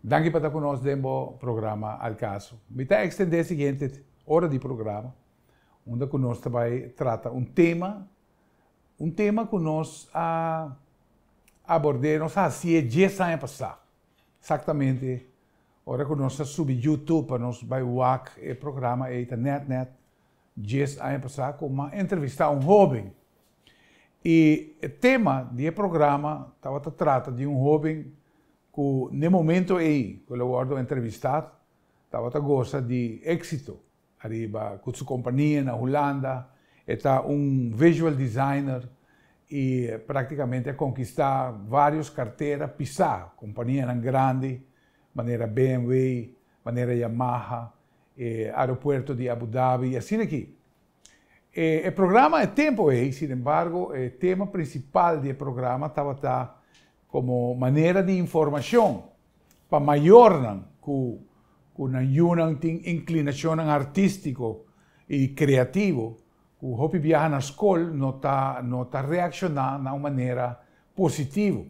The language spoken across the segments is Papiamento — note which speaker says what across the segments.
Speaker 1: Danki pa ta ku nos den bo programa Al Caso. Mi ta ekstendé e siguiente ora di programa, unda ku nos ta bai trata un tema, un tema ku nos a abord'é, nos a hasié dies aña pasá. Eksaktamente ora ku nos a subi YouTube pa nos bai wak e programa ei ta nèt nèt dies aña pasá ku mi a entrevistá un hóben. I e tema di e programa tabata trata di un hóben ku n'e momento ei ku el a wòrdu entrevistá tabata gosa di éksito ariba ku su kompania na Hulanda. E ta un visual designer i práktikamente a konkistá vários kartera pisá, kompanianan grandi manera BMW, manera Yamaha, e aeropuerto di Abu Dhabi i asina aki. E programa e tempu ei, sinembargo, e tema prinsipal di e programa tabata komo manera di informashon pa mayornan ku ku nan yunan tin inklinashonnan artístiko i kreativo ku hopi biaha na skol no ta no ta reakshoná na un manera positivo,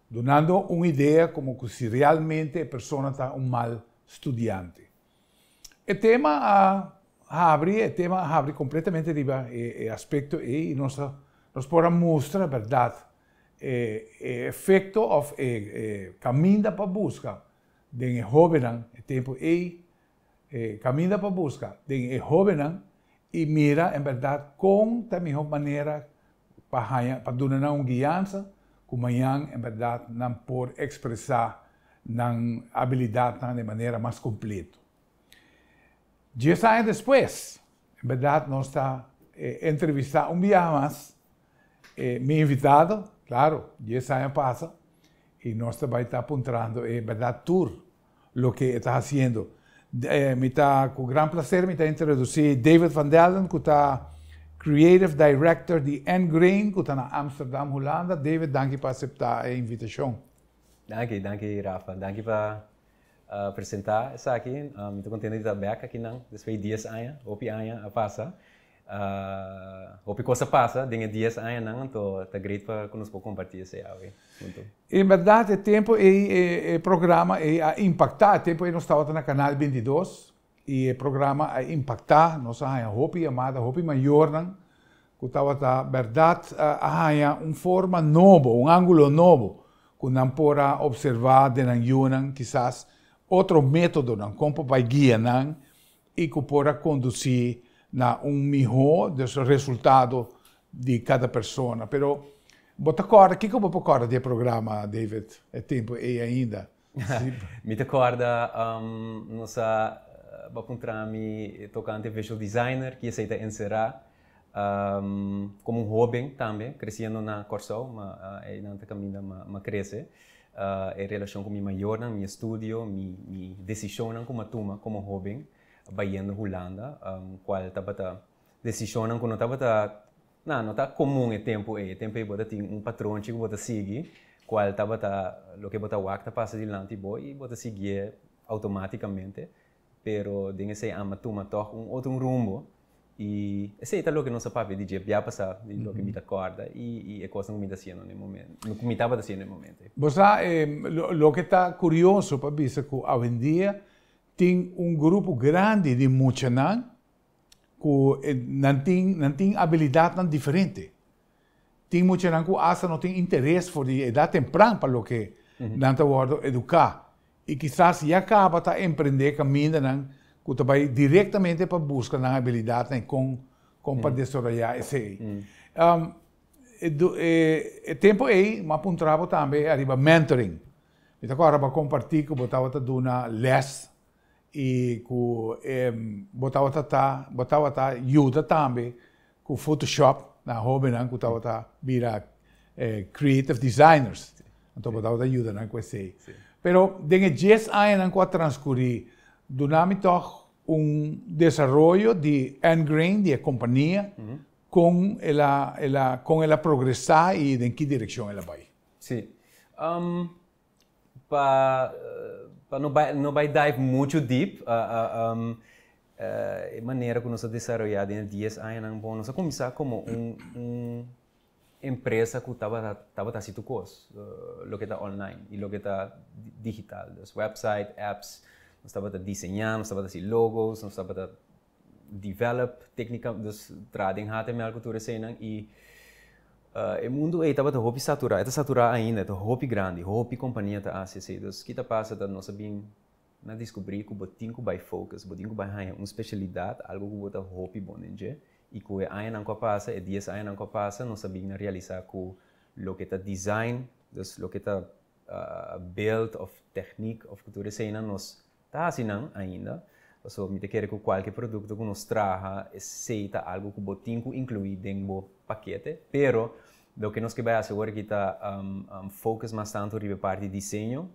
Speaker 1: dunando un idea komo ku si realmente e persona ta un mal studiante. E tema a habri, e tema a habri kompletamente riba e aspekto ei i nos a nos por a mustra bèrdat e e efekto òf e e kaminda pa buska den e hóbennan e tempu ei, e kaminda pa buska den e hóbennan i mira en bèrdat kon ta e mihó manera pa haña pa duna nan un guiansa ku mañan en bèrdat nan por ekspresá nan abilidatnan di manera mas kompleto. Dies aña despues, en bèrdat nos ta entrevistá un biaha mas mi invitado, klaro, dies aña pasa i nos ta bai ta puntrando e bèrdat tur loke e ta hasiendo. Mi ta ku gran plaser mi ta introdusí David van Delden ku ta Creative Director di Ngrain ku ta na Amsterdam, Hulanda. David, danki pa aseptá e invitashon.
Speaker 2: Danki, danki Rafa. Danki pa presentá esaki. Mi ta kontento di ta bèk akinan despues di dies aña. Hopi aña a pasa. Hopi kos a pasa den e dies añanan, anto ta great pa ku nos por kompartí esei awe huntu.
Speaker 1: En bèrdat e tempu ei e programa ei a impaktá. E tempu ei nos tabata na Kanal bintidos i e programa a impaktá. Nos a haña hopi yamada, hopi mayornan ku tabata bèrdat a haña un forma nobo, un ángulo nobo ku nan por a opservá den nan yunan, kisas otro métodonan kon por bai guia nan i ku por a kondusí na un mihó resultado di kada persona. Pero bo ta kòrda, kiko bo por kòrda di e programa, David, e tempu ei ainda?
Speaker 2: Mi ta kòrda nos a bo a puntra mi tokante visual designer, ki esei ta enserá komo un hóben tambe, kresiendo na Kòrsou, ma einan ta kaminda mi a krese. E relashon ku mi mayornan, mi estudio, mi desishonnan ku mi a tuma komo hóben bayendo Hulanda, kual tabata desishonnan ku no tabata, na, no ta komun e tempu ei. E tempu ei bo ta tin un patronchi ku bo ta sigui, kual tabata loke bo ta wak ta pasa dilanti bo i bo ta siguié outomátikamente. Pero den esei ama tuma tòg un otro un rumbo i esei ta loke nos a papia di dje bia pasá, di loke mi ta kòrda i e kosnan ku mi ta hasiendo na e momento, ku mi tabata hasiendo na e momento ei.
Speaker 1: Bo sa, loke ta kurioso pa bisa ku awendia tin un grupo grandi di muchanan ku nan tin nan tin abilidatnan diferente. Tin muchanan ku asta no tin interes for di edat tempran pa loke nan ta wòrdu eduká. I kisas ya kaba ta emprendé kamindanan ku ta bai direktamente pa buska nan abilidatnan i kon kon pa desaroyá esei. E tempu ei mi a puntra bo tambe ariba mentoring. Mi ta kòrda bo a kompartí ku bo tabata duna lès i ku bo tabata ta bo tabata yuda tambe ku Photoshop na hóbennan ku tabata bira creative designers. Anto bo tabata yuda nan ku esei. Pero den e dies añanan ku a transkurí, duna mi tòg un desaroyo di Ngrain, di e kompania, kon el a el a kon el a progresá i den ki direkshon el a bai.
Speaker 2: Sí. Pa pa no bai no bai dive muchu deep, e manera ku nos a desaroyá den e dies añanan, bon, nos a kuminsá komo un un. empresa ku tabata hasi tur kos, loke ta online i loke ta digital. Dus website, apps, nos tabata diseñá, nos tabata hasi logos, nos tabata develop téknika, dus traha den HTML ku tur eseinan i e mundu ei tabata hopi saturá, e ta saturá ainda, e ta hopi grandi, hopi kompania ta hasi esei. Dus ki ta pasa ta nos a bin na diskubrí ku bo tin ku bai focus, bo tin ku bai haña un spesialidat, algu ku bo ta hopi bon den dje. I ku e añanan ku a pasa, e dies añanan ku a pasa, nos a bin na realisá ku loke ta design, dus loke ta beeld òf tèknik òf ku tur eseinan nos ta hasi nan ainda. Pasobra mi ta kere ku kualke produkto ku nos traha, esei ta algu ku bo tin ku inkluí den bo pakete. Pero loke nos ke bai hasi awor aki ta focus mas tantu riba e parti diseño.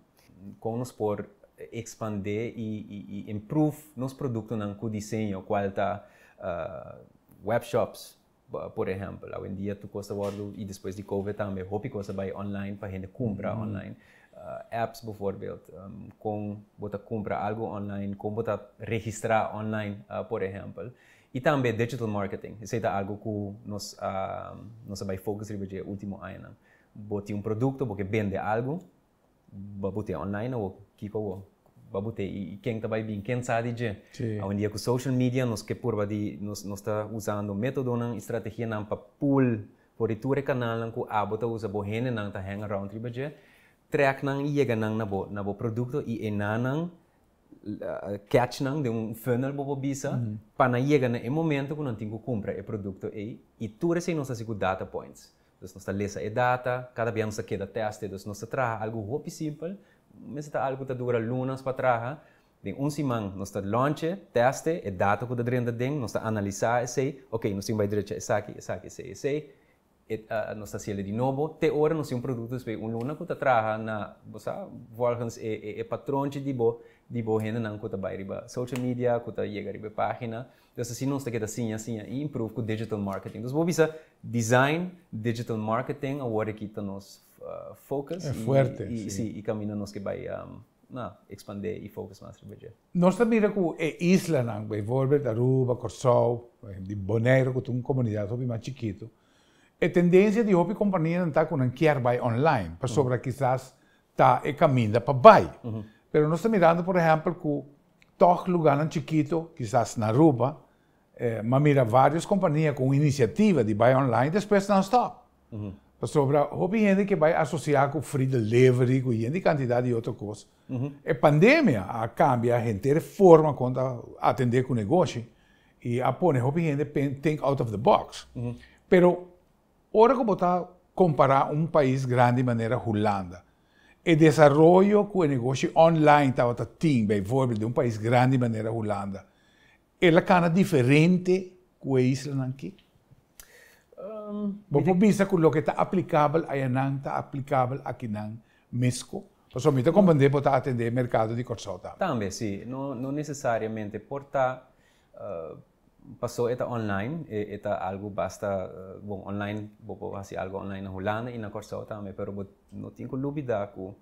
Speaker 2: Kon nos por expande y improve nos productonan cu diseño, cual ta webshops, por ehempel. Awendia tur cos ta wordo, y despues di covid tambe, hopi cos a bay online pa hende cumpra online. Apps bijvoorbeeld, con bo ta cumpra algo online, con bo ta registra online, por ehempel. Y tambe digital marketing, esey ta algo cu nos a bay focus riba dje ultimo añanan. Bo tin un producto, bo ke bende algo, Bo bute online awo? Kiko awo? Bo bute i ken ta bai bin? Ken sa di dje? Awendia ku social media nos ke purba di nos nos ta usando metodonan i strategianan pa pull for di tur e kanalnan ku abo ta usa bo hendenan ta hang around riba dje, trek nan i yega nan na bo na bo produkto i enanan catch nan den un funnel bo por bisa pa nan yega na e momento ku nan tin ku kumpra e produkto ei i tur esei nos ta hasi ku data points. Dus nos ta lesa e data, kada bia nos ta keda teste. Dus nos ta traha algu hopi simpel, mester ta algu ku ta dura lunas pa traha. Den un siman nos ta launch'e, teste, e data ku ta drenta den, nos ta analisá esei, ok, nos tin bai drecha esaki, esaki, esei, esei. E nos ta hasiel di nobo te ora nos tin un produkto despues di un luna ku ta traha na, bo sa, volgens e e patronchi di bo di bo hendenan ku ta bai riba social media, ku ta yega riba e página. Dus asina nos ta keda siña, siña i improve ku digital marketing. Dus bo bisa design, digital marketing awor aki ta nos focus.
Speaker 1: E fuerte,
Speaker 2: si. Si, i kaminda nos ke bai na expande i focus mas riba dje.
Speaker 1: Nos ta mira ku e islanan, bijvoorbeeld Aruba, Kòrsou, di Boneiru ku ta un komunidat hopi mas chikitu, e tendensia di hopi kompanianan ta ku nan kier bai online pasobra kisas ta e kaminda pa bai. Pero nos ta mirando por ehèmpel ku Tòg lugánan chikito, kisas na Aruba, m'a mira vários kompania ku un inisiativa di bai online, despues nan stòp. Pasobra hopi hende ke bai asosiá ku free delivery, ku yen di kantidat di otro kos. E pandemia a kambia henter e forma kon ta atendé ku negoshi i a pone hopi hende think out of the box. Pero ora ku bo ta kompará un pais grandi manera Hulanda, E desaroyo ku e negoshi online tabata tin, bijvoorbeeld den un pais grandi manera Hulanda, el a kana diferente ku e islanan aki? Bo por bisa ku loke ta aplikabel ayanan ta aplikabel akinan mesko? Pasobra mi ta komprendé bo ta atendé e merkado di Kòrsou tambe.
Speaker 2: Tambe, si. No no nesesariamente. Por ta Paso e ta online, e ta algu basta, bon online bo por hasi algu online na Hulanda i na Kòrsou tambe, pero bo no tin ku lubidá ku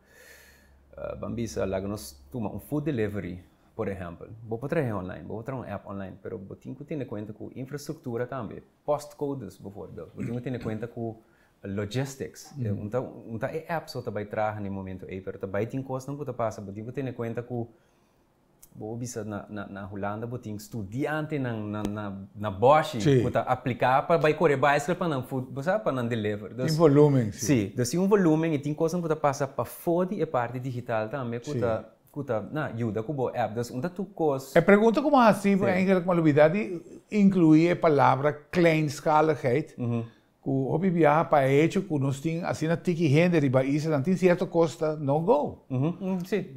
Speaker 2: ban bisa laga nos tuma un food delivery por ehèmpel, bo por traha online, bo por traha un app online, pero bo tin ku tene kuenta ku infrastruktura tambe, postcodes bijvoorbeeld, bo tin ku tene kuenta ku logistics, un ta un ta e app so ta bai traha na e momento ei, pero ta bai tin kosnan ku ta pasa, bo tin ku tene kuenta ku Bo bisa na na na Hulanda bo tin studiantenan na na na bòshi
Speaker 1: Sí.
Speaker 2: ku ta apliká pa bai kore baiskel pa nan food, bo sa, pa nan deliver.
Speaker 1: Tin volumen,
Speaker 2: sí. Sí, dus tin un volumen i tin kosnan ku ta pasa pafó di e parti digital tambe ku ta ku ta na yuda ku bo app. Dus un ta tur kos.
Speaker 1: E pregunta ku bo a hasi eigenlijk mi a lubida di inkluí e palabra kleinschaligheid. Ku hopi biaha pa e hecho ku nos tin asina tiki hende riba islanan tin sierto kos ta no go.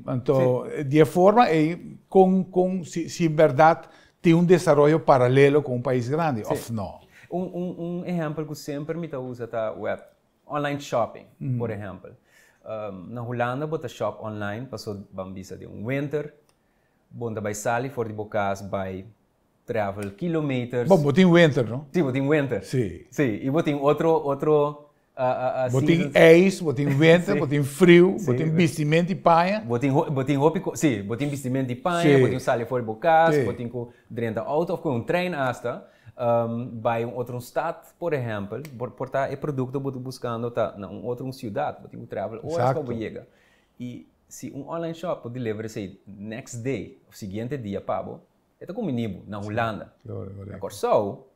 Speaker 1: Anto di e forma ei kon kon si si bèrdat tin un desaroyo paralelo ku un pais grandi òf no?
Speaker 2: Un un un ehèmpel ku semper mi ta usa ta web online shopping por ehèmpel. Na Hulanda bo ta shop online paso ban bisa den un winter bo ta bai sali for di bo kas bai travel kilometers.
Speaker 1: Bon, bo tin winter, no?
Speaker 2: Sí, bo tin winter.
Speaker 1: Sí.
Speaker 2: Sí, i bo tin otro, otro
Speaker 1: Bo tin ijs, bo tin winter, bo tin friu, bo tin bistimento i paña.
Speaker 2: Bo tin, bo tin hopi, sí, bo tin bistimento i paña, bo tin sali for di bo kas, bo tin ku drenta auto of ku un trein asta. Bai un otro stad, por ehempel, por ta e producto bo ta buscando ta na un otro ciudad, bo tin cu travel horas pa bo yega. Y si un online shop por deliver esey next day of siguiente dia pa bo, e ta cumbini bo na Hulanda. Na Corsou,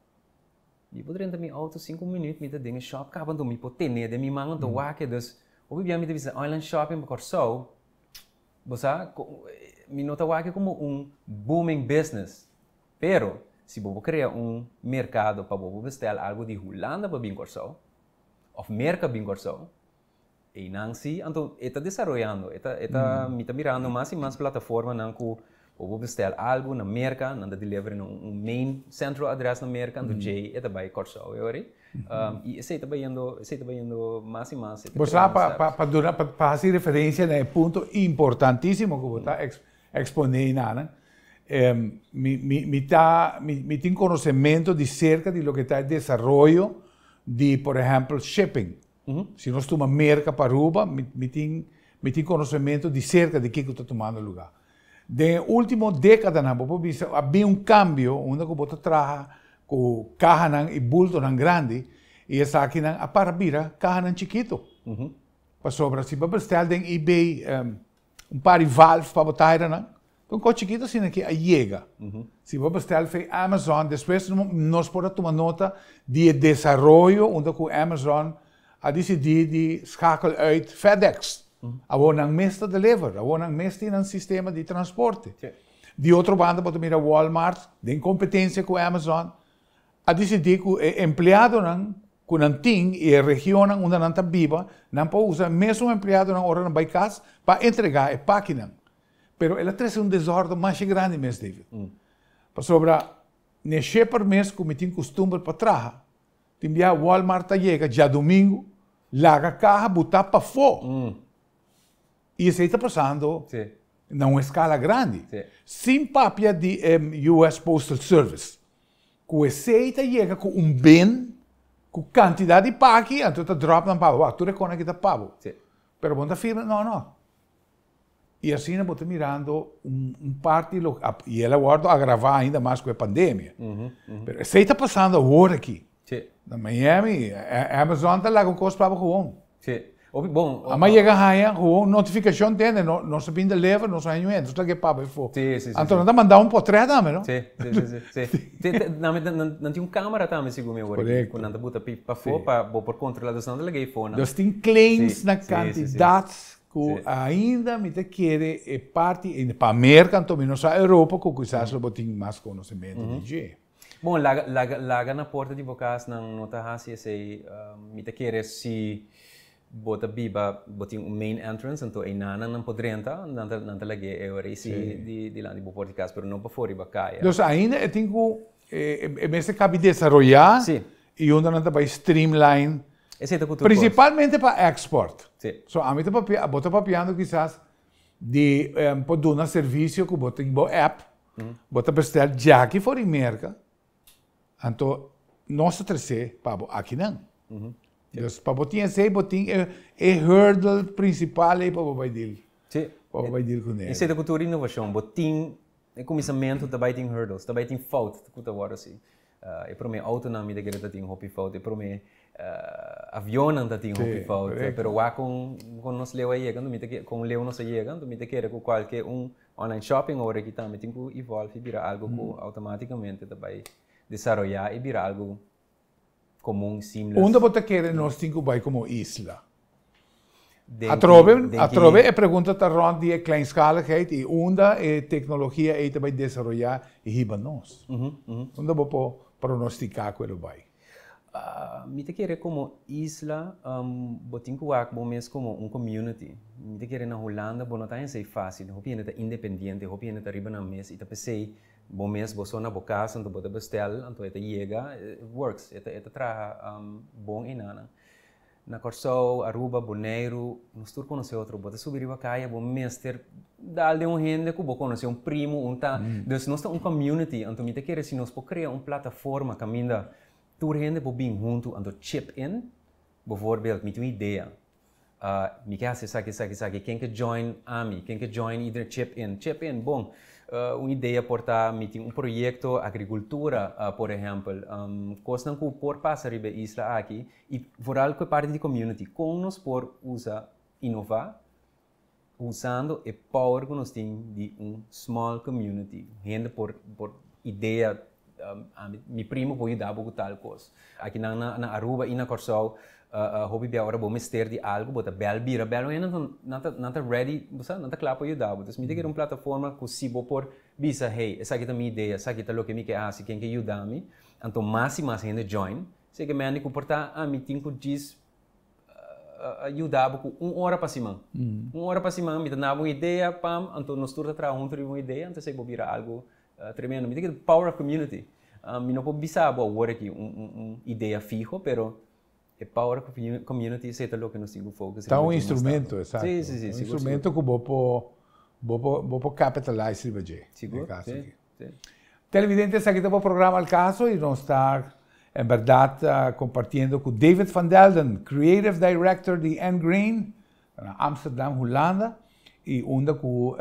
Speaker 2: mi por drenta mi auto 5 minuut, mi ta den e shop caba, anto mi por tene den mi man, anto wak e. Dus, hopi bia mi ta bisa online shopping pa Corsou, bo sa, mi no ta wak como un booming business. Pero, si bo crea un mercado pa bo bestel algo di Hulanda pa bin Corsou, of Merca bin Corsou, y nan si, anto, e ta desaroyando, e ta, mi ta mirando mas y mas plataformanan cu bo bestel algo na Merca, nan ta deliver na un main central address na Merca, anto djey e ta bay Corsou, e ori. Y esey ta bayendo, esey ta bayendo mas y mas.
Speaker 1: Bo pa haci referencia na punto importantisimo cu bo ta expone, nana. Mi tin conocimento di cerca di loke ta e desaroyo di, por ehempel, shipping. Si nos tuma Merca pa Aruba, mi tin conocimento di cerca di kico ta tumando luga. Den ultimo decadanan, bo bisa, a bin un cambio, unda cu bo ta traha cu cahanan y bultonan grandi, y esakinan a para bira cahanan chikito. Pasobra, si bo bestel den eBay un par di valve pa bo nan, un cos chikito asina cu a yega. Si bo bestel via Amazon, despues nos por tuma nota di desaroyo unda cu Amazon a dicidi di schakel uit FedEx. Awor nan mes ta deliver, awor nan mes tin un sistema di transporte. Di otro banda, bo mira Walmart, den competencia cu Amazon, a dicidi cu e empleadonan cu nan tin y e region unda nan ta biba, nan por usa mesun empleadonan ora nan bay cas pa entrega e pakinan. Pero el a trece un desorden mas grandi mes, David. Pasobra, ne shipper mes cu mi tin custumber pa traha. Tin bia Walmart ta yega diadomingo, laga caha buta pafo. Y esey ta pasando na un escala grandi. Sin papia di US Postal Service. Cu esey ta yega cu un bin, cu cantidad di paki, anto ta drop nan pa bo. Tur e cosnan aki ta pa bo. Pero bo no ta firma, no, no. Y asina bo ta mirando un parti, y el a wordo agrava ainda mas cu e pandemia. Pero esey ta pasando awor aki. Na Miami, Amazon ta laga un cos pa bo gewoon.
Speaker 2: Opi, bon.
Speaker 1: Ama yega haya, gewoon notificacion tende, no, no se bin deliver, no sa ñu, entonces lag'e pa bo afo.
Speaker 2: Si, si, si.
Speaker 1: Anto nan ta manda un portret tambe, no?
Speaker 2: Si. Nan tin un camera tambe, segun mi awor.
Speaker 1: Correcto.
Speaker 2: Cu nan ta buta pafo pa bo por controla, dus nan ta lag'e afo.
Speaker 1: Dus tin claims na
Speaker 2: si, si, si.
Speaker 1: Cantidad cu ainda mi ta kere e parti, pa Amerika, anto mi no sa Europa, cu quizás lo bo tin mas conocimento di dje.
Speaker 2: Bon, laga na porta di bo cas nan no ta hasi esey, mi ta kere si bo ta biba, bo tin un main entrance, anto einan nan por drenta, nan ta lag'e e ora si dilanti bo porta di cas, pero no pafo riba caya.
Speaker 1: Dus ainda e tin cu e mester cabi desaroya y unda nan ta bay streamline,
Speaker 2: Esey ta cultura.
Speaker 1: Principalmente pa export. So ami ta papia, bo ta papiando quizás di por duna servicio cu bo tin bo app, bo ta bestel djaki for di Merca, anto nos ta trece pa bo akinan. Dus pa bo tin esey, bo tin e hurdle principal ey pa bo bay deal. Pa bo bay deal cu ne.
Speaker 2: Esey ta cultura di innovacion. Bo tin e cuminsamento ta bay tin hurdles, ta bay tin fout, cu ta wordo asina. E prome autonan mi ta kere ta tin hopi fout, e prome avionnan ta tin hopi fout, pero wak con nos leu a yega, anto mi ta con leu nos a yega, anto mi ta kere cu cualke un online shopping ora aki tambe tin cu evolve y bira algo cu automaticamente ta bay desaroya y bira algo comun, seamless.
Speaker 1: Unda bo ta kere nos tin cu bay como isla?
Speaker 2: Den
Speaker 1: Atrobe,
Speaker 2: den
Speaker 1: atrobe e pregunta ta rond di kleinschaligheid y unda e tecnologia ey ta bay desaroya y hiba nos. Unda bo por pronostica cu e bay?
Speaker 2: Mi ta kere como isla, bo tin cu wak bo mes como un community. Mi ta kere na Hulanda, bo no ta esey facil. Hopi hende ta independiente, hopi hende ta riba nan mes y ta pesey bo mes bo so na bo cas, anto bo ta bestel, anto e ta yega, it works, e ta traha bon einan. Na Corsou, Aruba, Boneiru, nos tur conoce otro. Bo ta subi riba caya, bo mester dal den un hende cu bo conoce, un primo, un ta. Dus nos ta un community, anto mi ta kere si nos por crea un plataforma caminda tur hende por bin hunto, anto chip in. Bijvoorbeeld, mi tin un idea. Mi ke haci esaki, esaki, esaki. Ken ke join ami? Ken ke join iedereen chip in? Chip in, bon. Un idea por ta mi tin un proyecto agricultura por ehempel, cosnan cu por pasa riba e isla aki y vooral cu e parti di community, con nos por usa innova usando e power cu nos tin di un small community, hende por por idea ami mi primo por yuda bo cu tal cos. Aki nan na Aruba y na Corsou hopi bia ora bo mester di algo bo ta bel bira bel un hende nan ta nan ta ready bo sa nan ta cla pa yuda bo. Entonces mi ta kere un plataforma cu si bo por bisa hey esaki ta mi idea esaki ta loke mi ke haci ken ke yuda mi anto mas y mas hende join esei ke mende cu por ta ami tin cu djis yuda bo ku un ora pa siman. Un ora pa siman mi ta naba un idea, pam, anto nos tur ta traha huntu riba un idea, anto esei por bira algu tremendo. Mi ta kere power of community. Mi no por bisa bo awor aki un un idea fiho, pero e power of community esei ta loke nos tin ku focus
Speaker 1: riba. Ta un instrumento, esakto. Si, si, si. Un instrumento ku bo por bo por bo por capitalize riba dje.
Speaker 2: Sigur, si, si.
Speaker 1: Televidente, esaki ta bo programa Al Caso y nos ta en berdad compartiendo cu David van Delden, Creative Director di N-Green, na Amsterdam, Hulanda, y unda cu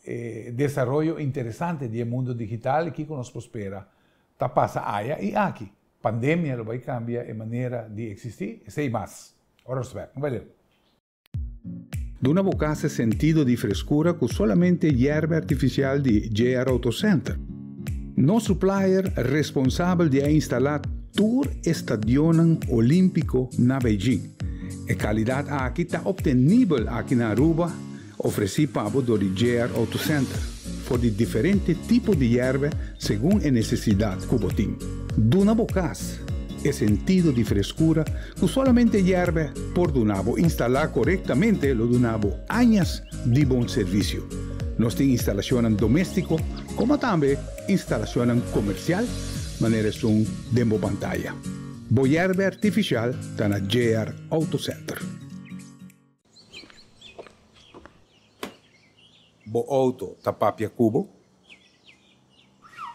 Speaker 1: e desaroyo interesante di e mundo digital y kico nos por spera ta pasa aya y aki. Pandemia lo bay cambia e manera di existi, esey mas. Ora nos bek. No bay leu. Duna bo kas e sentido di freskura ku solamente yerba artifisial di JR Auto Center. Nos supplier responsabel di a instalá tur e stadionnan olímpiko na Beijing. E kalidat aki ta optenibel aki na Aruba, ofresí pa bo dor di JR Auto Center, for di diferente tipo di yerba segun e nesesidat ku bo tin. Duna bo kas e sentido di freskura Ku solamente yèrbe por duna bo instalá korektamente lo duna bo añas di bon servisio. Nos tin instalashonnan doméstiko komo tambe instalashonnan komersial manera esun den bo pantaya. Bo yèrbe artifisial ta na JR Auto Center. Bo outo ta papia ku bo?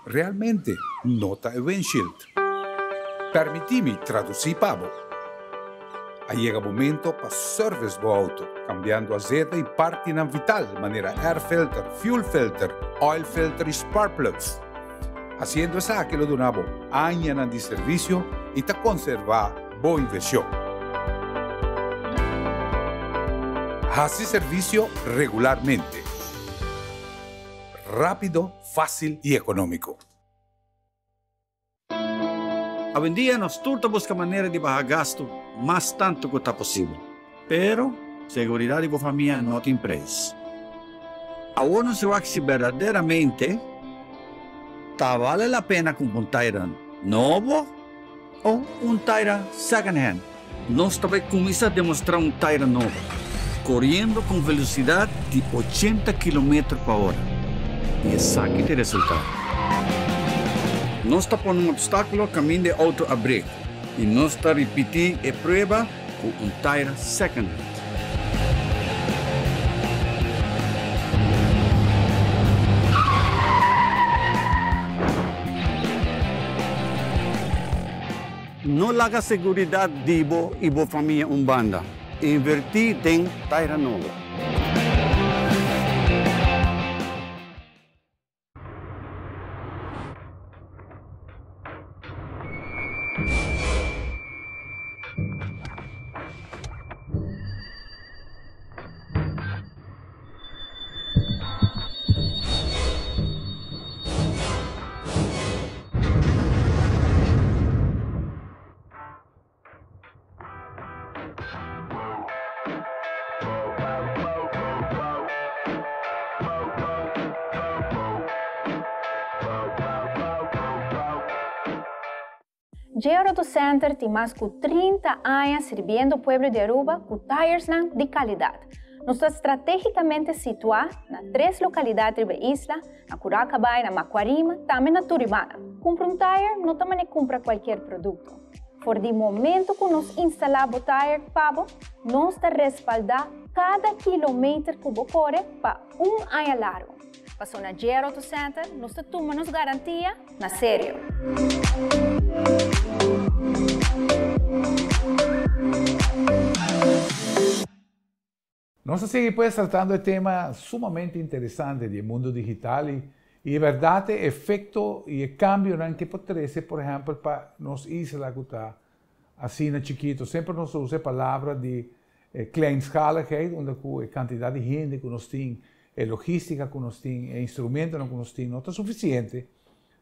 Speaker 1: Realmente no ta e windshield. Permití mi tradusí pa bo. A yega momento pa service bo auto, cambiando azeta y partinan vital manera air filter, fuel filter, oil filter y spark plugs. Haciendo esaki lo duna bo añanan di servicio y ta conserva bo inversion. Haci servicio regularmente. Rápido, fácil y económico.
Speaker 3: Awendia nos tur ta buska manera di baha gastu mas tantu ku ta posibel. Pero, seguridat di bo famia no tin preis. Awor nos wak si berdaderamente ta bale la pena kumpra un taira nobo o un taira second hand. Nos ta bai kuminsá demostrá un taira nobo, koriendo ku un velosidat di ochenta kilometer pa ora. I esaki ta e resultado. Nos ta pone un opstákulo kaminda e outo a brek i nos ta ripití e prueba ku un taira second hand. No laga seguridat di bo i bo famia un banda. Invertí den taira nobo.
Speaker 4: JR Auto Center tin mas cu 30 aña sirbiendo pueblo di Aruba cu tiresnan di calidad. Nos ta strategicamente situa na tres localidad riba e isla, na Curacabai, na Macuarima, tambe na Turibana. Cumpra un tire no ta mane cumpra cualkier producto. For di momento cu nos instala bo tire pa bo, nos ta respalda cada kilometer cu bo core pa un aña largo. Paso na JR Auto Center nos ta tuma nos garantia na serio.
Speaker 1: Nos ta sigui pues tratando e tema sumamente interesante di e mundo digital y y e berdad e efecto y e cambionan ke por trece, por ehempel, pa nos isla cu ta asina chikito. Semper nos ta usa e palabra di e kleinschaligheid, unda cu e cantidad di hende cu nos tin, e logistica cu nos tin, e instrumentonan cu nos tin no ta suficiente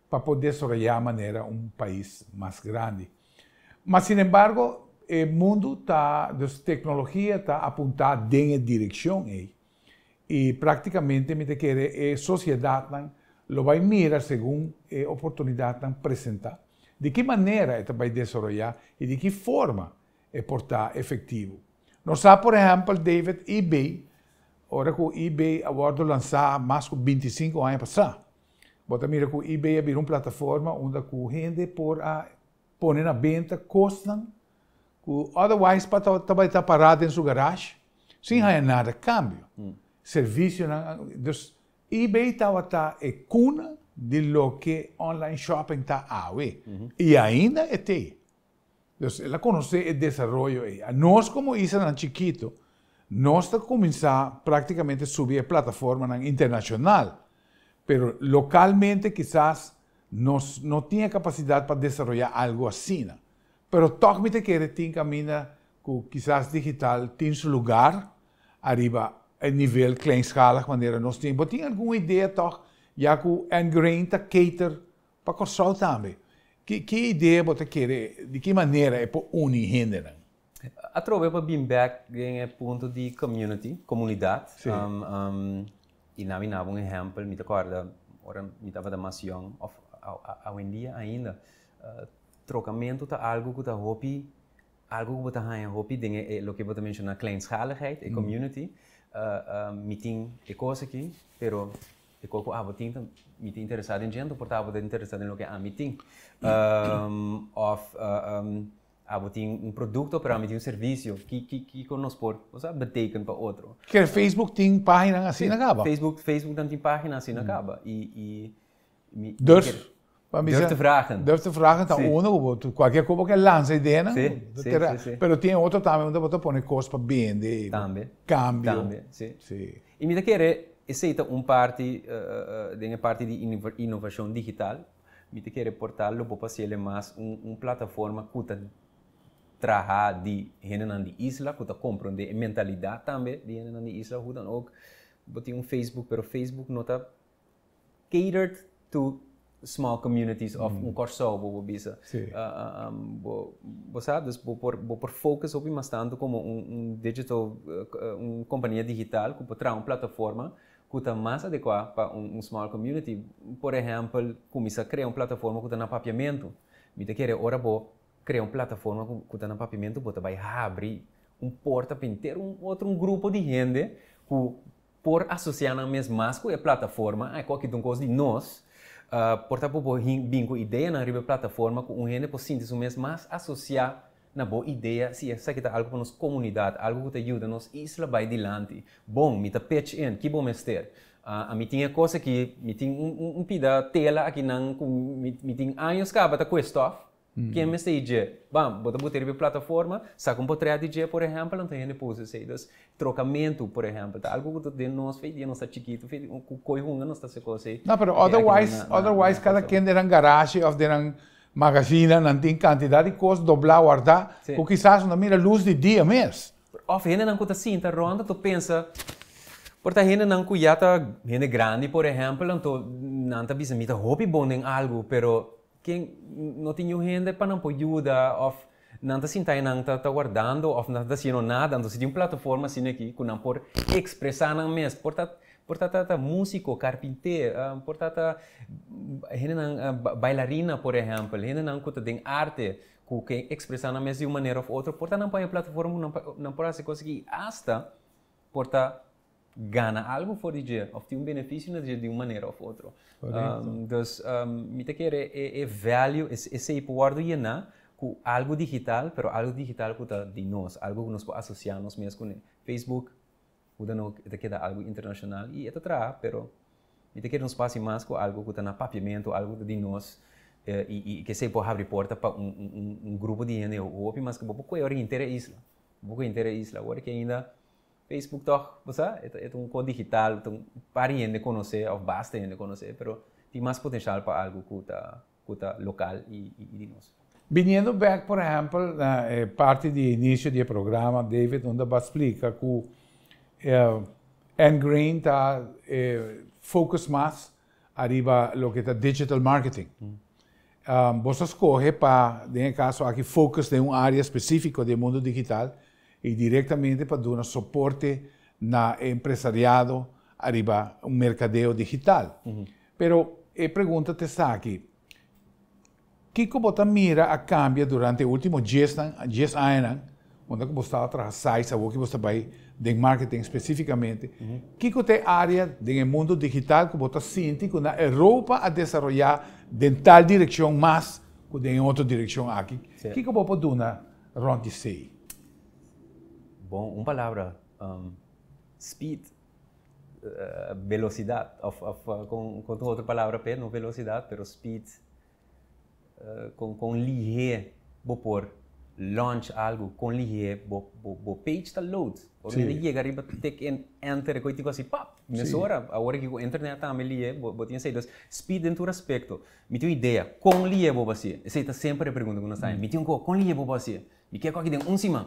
Speaker 1: pa por desaroya manera un pais mas grandi. Ma sinembargo e mundu ta, dus teknologia ta apuntá den e direkshon ei. I praktikamente mi ta kere e sosiedatnan lo bai mira segun e oportunidatnan presentá, di ki manera e ta bai desaroyá i di ki forma e por ta efektivo. Nos sa por ehèmpel David eBay, ora ku eBay a wòrdu lansá mas ku 25 aña pasá, bo ta mira ku eBay a bira un plataforma unda ku hende por a pone na benta kosnan ku otherwise pa ta bai ta pará den su garage sin haña nada kambio. Servisionan, dus eBay tabata e kuna di loke online shopping ta awe i ainda e t'ei. Dus el a konosé e desaroyo ei. Nos komo islanan chikito, nos ta kuminsá práktikamente subi e plataformanan internashonal, pero lokalmente kisas nos no tin e kapasidat pa desaroyá algu asina. Pero tòg mi ta kere tin kaminda ku kisas digital tin su lugar ariba e nivel kleinschalig manera nos tin. Bo tin algun idea tòg ya ku Engrain ta cater pa Kòrsou tambe? Ki ki idea bo ta kere, di ki manera e por uni hendenan?
Speaker 2: Atrobe pa bin bek den e punto di community, komunidat. I na mi naba un ehèmpel, mi ta kòrda ora mi tabata mas yòn òf awendia ainda, trokamentu ta algu ku ta hopi, algu ku bo ta haña hopi den e loke bo ta menshoná kleinschaligheid, e community. Mi tin e kos aki, pero E kos ku abo tin ta mi ta interesá den djento por ta abo ta interesá den loke ami tin. Òf abo tin un produkto pero ami tin un servisio. Ki ki kiko nos por osea beteken pa otro?
Speaker 1: Kere Facebook tin páginanan asina kaba?
Speaker 2: Facebook Facebook nan tin página asina kaba i i
Speaker 1: mi Durf pa
Speaker 2: mi durf te vragen.
Speaker 1: Durf te vragen ta uno ku bo kualkier kos bo ke lansa ideanan
Speaker 2: Si si si si.
Speaker 1: Pero tin otro tambe unda bo ta pone kos pa bende
Speaker 2: Tambe.
Speaker 1: Kambio.
Speaker 2: Tambe si.
Speaker 1: Si.
Speaker 2: I mi ta kere esei ta un parti den e parti di inovashon digital. Mi ta kere por ta lo bo pa hasiel mas un plataforma ku ta traha di hendenan di isla, ku ta komprondé e mentalidat tambe di hendenan di isla. Hoe dan ook, bo tin un Facebook, pero Facebook no ta catered to small communities of un Kòrsou bo por bisa. Bo bo sa, dus bo por bo por focus hopi mas tantu komo un un digital un kompania digital ku por traha un plataforma ku ta mas adekuá pa un un small community. Por ehèmpel, kuminsá krea un plataforma ku ta na papiamentu. Mi ta kere ora bo krea un plataforma ku ku ta na papiamentu bo ta bai habri un porta pa henter un otro un grupo di hende ku por asosiá nan mes mas ku e plataforma, ai ku aki ta un kos di nos, por ta ku bo bin ku ideanan riba e plataforma ku un hende por sinti su mes mas asosiá na bo idea si esaki ta algu pa nos komunidat, algu ku ta yuda nos isla bai dilanti. Bon, mi ta pitch in, ki bo mester? Ami tin e kos aki, mi tin un pida tela akinan ku mi tin años kaba ta kue stòf, Ken mester i dje? Bam, bo ta buta riba e plataforma, saka un potret di dje, por ehèmpel, anto hende por usa esei. Dus, trokamentu, por ehèmpel, ta algu ku ta den nos fe dia nos ta chikitu, fe ku koi hunga nos ta hasi kos ei.
Speaker 1: No, pero otherwise, otherwise kada ken den nan garashi òf den nan magazina nan tin kantidat di kos doblá, wardá, ku kisas no ta mira lus di dia mes.
Speaker 2: Òf hendenan ku ta sinta rònt anto pensa, por ta hendenan ku ya ta hende grandi, por ehèmpel, anto nan ta bisa mi ta hopi bon den algu, pero Ken no tin niun hende pa nan por yuda of nan ta sinta y nan ta ta wardando of nan ta haciendo nada. Entonces tin un plataforma asina aki cu nan por expresa nan mes. Por ta por ta ta musico, carpinter, por ta ta hendenan bailarina por ehempel, hendenan cu ta den arte cu ke expresa nan mes di un manera of otro. Por ta nan pone plataforma cu nan nan por haci cos aki y hasta por ta gana algu for di dje of tin un beneficio na dje di un manera of otro. Dus mi ta kere e value, esei por wordo yena ku algu digital, pero algu digital ku ta di nos, algu ku nos por asocia nos mes kuné. Facebook, hoe dan ook, e ta keda algu internashonal i e ta traha, pero mi ta kere nos por hasi mas ku algu ku ta na papiamentu, algu ku ta di nos i ku esei por habri porta pa un grupo di hende hopi mas ku bo por kohe ora henter e isla. Bo por kohe henter e isla. Awor ki ainda. Facebook toch, bo sa, e ta un kos digital, ta un par hende konosé òf basta hende konosé, pero tin mas potenshal pa algu ku ta ku ta lokal i i di nos.
Speaker 1: Biniendo bèk por ehèmpel na e parti di inisio di e programa, David, unda bo a splika ku Engrain ta focus mas ariba loke ta digital marketing. Bo sa skohe pa, den e kaso aki, focus den un área spesífiko di e mundu digital i direktamente pa duna soporte na e empresariado ariba un merkadeo digital. Pero e pregunta ta esaki, Kiko bo ta mira a kambia durante e último diesnan, dies añanan, unda ku bo staba traha sites, awor ku bo sta bai den marketing spesífikamente, kiko ta e área den e mundu digital ku bo ta sinti ku na Europa a desaroyá den tal direkshon mas ku den e otro direkshon aki? Kiko bo por duna rònt di esei?
Speaker 2: Bon, un palabra, speed. Velocidad of of con con otro palabra p'e no velocidad pero speed con con lihé bo por launch algo con lihé bo bo bo page ta load ora bo yega riba tik en enter e koe así pap mesora awor aki ku internet tambe lihé bo bo tin esei dus speed den tur aspecto mi tin un idea con lihé bo bo hasié esei ta semper e pregunta ku nos ta haña mi tin un ko con lihé bo bo hasié mi ke ku aki den un siman.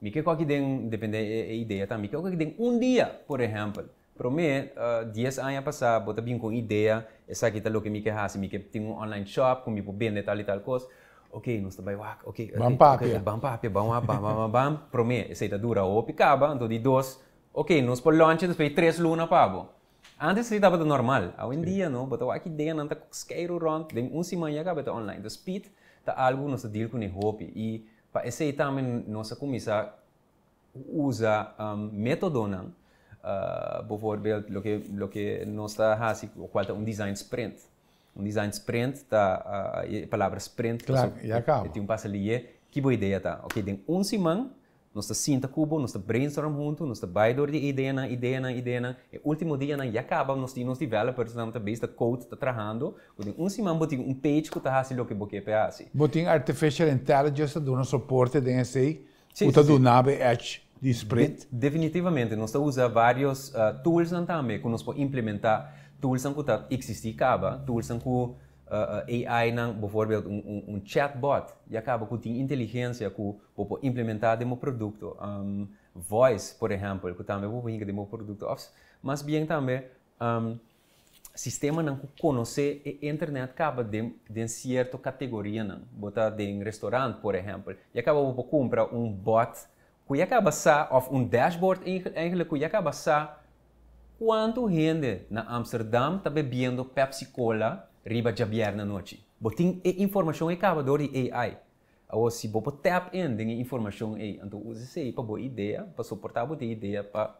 Speaker 2: Mi ke koki den, depende e idea tambe, mi ke koki den un dia, por ehèmpel. Promé, dies aña pasá bo ta bin ku un idea, esaki ta loke mi ke hasi, mi ke tin un online shop ku mi por bende tal i tal kos. Oke, nos ta bai wak, oke, oke,
Speaker 1: Ban papia.
Speaker 2: Ban papia, ban wak, bam, bam, bam, bam. Promé, esei ta dura hopi kaba, anto di dos, oke, nos por launch despues di tres luna pa bo. Antes esei tabata normal, awendia no, bo ta wak ideanan ta skeiru rònt, den un siman ya kaba e ta online. Enton speed ta algu ku nos ta deal kuné hopi i Pa esei tambe nos a kuminsá usa métodonan, bovoorbeeld loke loke nos ta hasi kual ta un design sprint. Un design sprint ta e palabra sprint
Speaker 1: pasobra e
Speaker 2: tin un pasa lié. Ki bo idea ta? Oke, den un siman nos ta sinta ku bo, nos ta brainstorm huntu, nos ta bai dor di e ideanan, ideanan, ideanan. E último dianan ya kaba nos tin nos developersnan ta bes ta code ta trahando Ku den un siman bo tin un page ku ta hasi loke bo ke p'e hasi.
Speaker 1: Bo tin artificial intelligence ta duna soporte den esei ku ta duna bo e edge di sprint?
Speaker 2: Definitivamente. Nos ta usa varios toolsnan tambe ku nos por implementá. Toolsnan ku ta eksistí kaba, toolsnan ku AI-nan, bovoorbeeld un chatbot ya kaba ku tin inteligensia ku bo por implementá den bo produkto. Voice, por ehèmpel, ku tambe bo por hinka den bo produkto. Òf mas bien tambe Sistemanan ku konosé e internet kaba den den sierto kategorianan. Bo ta den restaurant, por ehèmpel, ya kaba bo por kumpra un bòt ku ya kaba sa òf un dashboard eigentlik ku ya kaba sa kuantu hende na Amsterdam ta bebiendo Pepsi Cola riba djabièrnè anochi. Bo tin e informashon ei kaba dor di AI. Awor si bo por tap in den e informashon ei, anto usa esei pa bo idea, pa soportá bo tin idea pa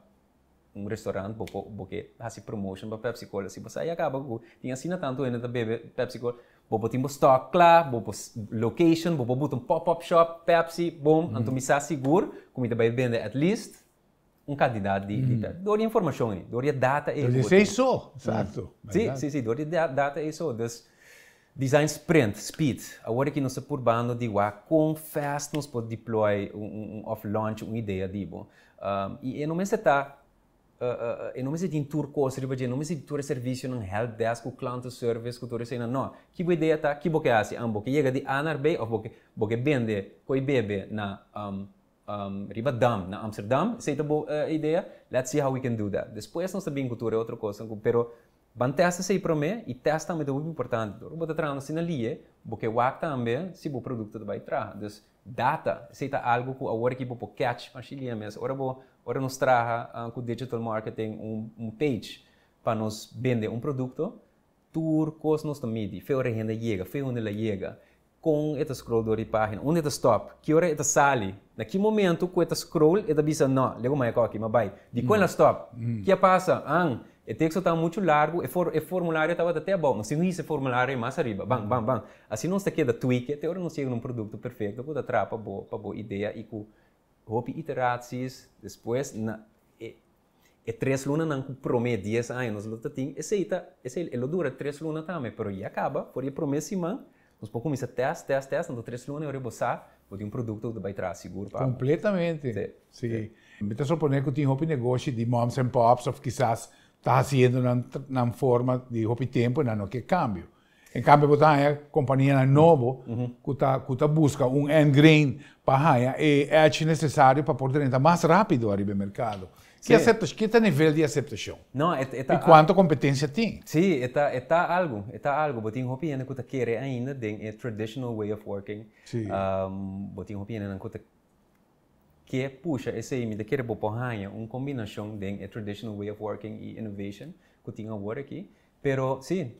Speaker 2: un restaurant bo por bo ke hasi promotion pa Pepsi Cola si bo sa ya kaba ku tin asina tantu hende ta bebe Pepsi Cola bo por tin bo stock kla bo por location bo por buta un pop up shop Pepsi bom anto mi sa sigur ku mi ta bai bende at least un kantidat di di dor di informashon ei dor di e data ei ku bo tin
Speaker 1: so exacto
Speaker 2: si si si dor di e data ei so dus design sprint speed awor aki nos ta purbando di wak kon fast nos por deploy un of launch un idea di bo I e no mester ta, e no mester tin tur kos riba dje, e no mester tin tur e servisionan, help desk ku klantenservice ku tur eseinan, no. Ki bo idea ta? Ki bo ke hasi? Bo ke yega di A naar B òf bo ke bo ke bende koi bebe na riba dam na Amsterdam? Esei ta bo idea? Let's see how we can do that. Despues nos ta bin ku tur e otro kosnan ku pero ban test esei promé i test tambe ta hopi importante. Ora bo ta trahando asina lihe, bo ke wak tambe si bo produkto ta bai traha. Dus Data, esei ta algu ku awor aki bo por catch mashilia mes. Ora bo, ora nos traha ku digital marketing un un page pa nos bende un produkto, tur kos nos ta midi, fe ora e hende a yega, fe unda el a yega, kon e ta scroll dor di pagina, unda e ta stop, ki ora e ta sali, na ki momento ku e ta scroll e ta bisa no, lego maya koki, ma bai. Dikon el a stop? Ki a pasa? An, E teksto ta muchu largu, e for e formulario tabata te abou, nos tin ku hisa e formulario mas ariba, ban, ban, ban. Asina nos ta keda tweak te ora nos yega na un produkto perfekto ku ta traha pa bo, pa bo idea i ku hopi iteraties despues na e e tres lunanan ku promé dies aña nos lo ta tin, esei ta, esei e lo dura tres luna tambe, pero ya kaba for di e promé siman. Nos por kuminsá test, test, test, anto 3 luna i bo sa, bo tin un produkto ku bai tras sigur pa.
Speaker 1: Kompletamente. Si. Mi ta suponé ku tin hopi negoshi di moms and pops òf kisas ta hasiendo na forma di hopi tempu nan no ke kambio. En kambio, bo ta kompania nobo ku ta buska un ingrain pa haña e edge nesesario pa por drenta mas rápido riba e merkado. Ki aseptashon, ki ta nivel di aseptashon?
Speaker 2: No, e ta
Speaker 1: I kuantu kompetensia tin?
Speaker 2: Si, e ta algu. Bo tin hopi hende ku ta kere ainda den e traditional way of working. Bo tin hopi hende ku ta ke pusha esei. Mi ta kere bo por haña un kombinashon den e traditional way of working i innovation ku tin awor aki. Pero si,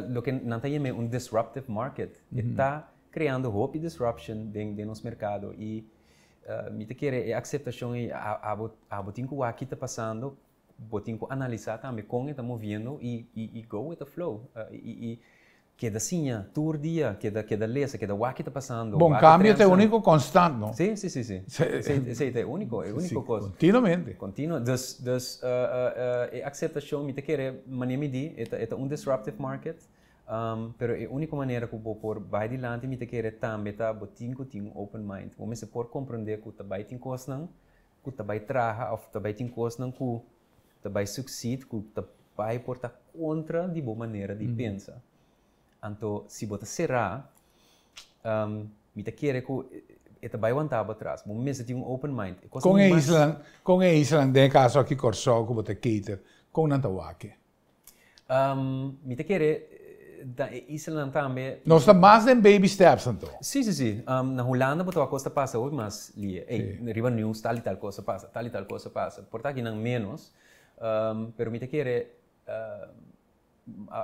Speaker 2: loke nan ta yama un disruptive market. Ta kreando hopi disruption den nos merkado i mi ta kere e aseptashon i abo tin ku wak ta pasando, bo tin ku analisá tambe kon ta moviendo i go with the flow. I keda siña tur dia, keda lesa, keda wak ta pasando.
Speaker 1: Bon, kambio ta úniko konstante, no?
Speaker 2: Si. Si, ta e úniko kos.
Speaker 1: Kontinuamente.
Speaker 2: Kontinuo. Dus e aseptashon, mi ta kere, manera mi di, e ta un disruptive market. Pero e úniko manera ku bo por bai dilanti, mi ta kere tambe ta bo tin ku tin un open mind. Bo mester por komprondé ku ta bai tin kosnan ku ta bai traha òf ta bai tin kosnan ku ta bai succeed ku ta bai por ta kontra di bo manera di pensa. Anto, si bo ta será, mi ta kere ku e ta bai wanta bo atras. Bo mester tin un open mind. E
Speaker 1: kos Kon e isla, kon e isla, den kaso aki Kòrsou ku bo ta cater, kon nan ta wak e?
Speaker 2: Mi ta kere da e isla tambe.
Speaker 1: Nos ta mas den baby steps, anto.
Speaker 2: Si. Na Hulanda bo ta kos ta pasa hopi mas lihé. Ei, riba news tal i tal kos a pasa, tal i tal kos a pasa. Por ta akinan menos, pero mi ta kere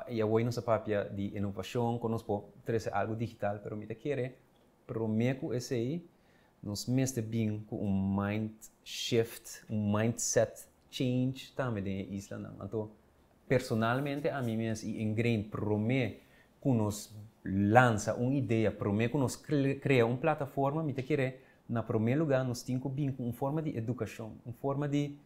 Speaker 2: i awor nos a papia di inovashon, ku nos por trese algu digital, pero mi ta kere promé ku esei nos mester bin ku un mind shift, un mindset change tambe den e islanan. Anto, personalmente ami mes i Ingrain, promé ku nos lansa un idea, promé ku nos krea un plataforma, mi ta kere na promé lugá nos tin ku bin ku un forma di edukashon, un forma di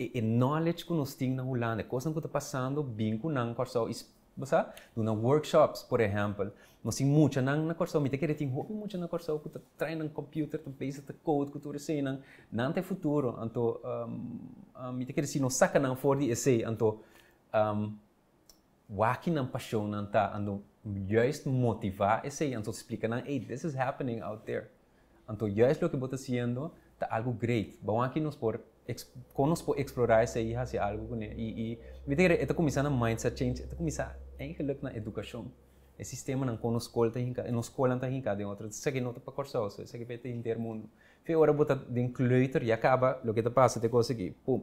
Speaker 2: e knowledge ku nos tin na Hulanda, kosnan ku ta pasando, bin ku nan Kòrsou i, bo sa, duna workshops, por ehèmpel. Nos tin muchanan na Kòrsou, mi ta kere tin hopi mucha na Kòrsou ku ta traha nan computer, ta bezig ta code ku tur eseinan. Nan ta e futuro, anto mi ta kere si nos saka nan for di esei, anto wak nan pashon nan ta, anto juist motivá esei, anto splika nan, "Hey, this is happening out there. Anto juist loke bo ta hasiendo ta algu great. Bon, aki nos por kon nos por eksplorá esei i hasi algu kuné." I mi ta kere e ta kuminsá na mindset change, e ta kuminsá eigenlijk na edukashon. E sistemanan kon nos skol ta hinka, nos skolnan ta hinka den otro. Esaki no ta pa Kòrsou so, esaki ta henter mundu. Fe ora bo ta den kleuter, ya kaba loke ta pasa ta e kos aki, pum.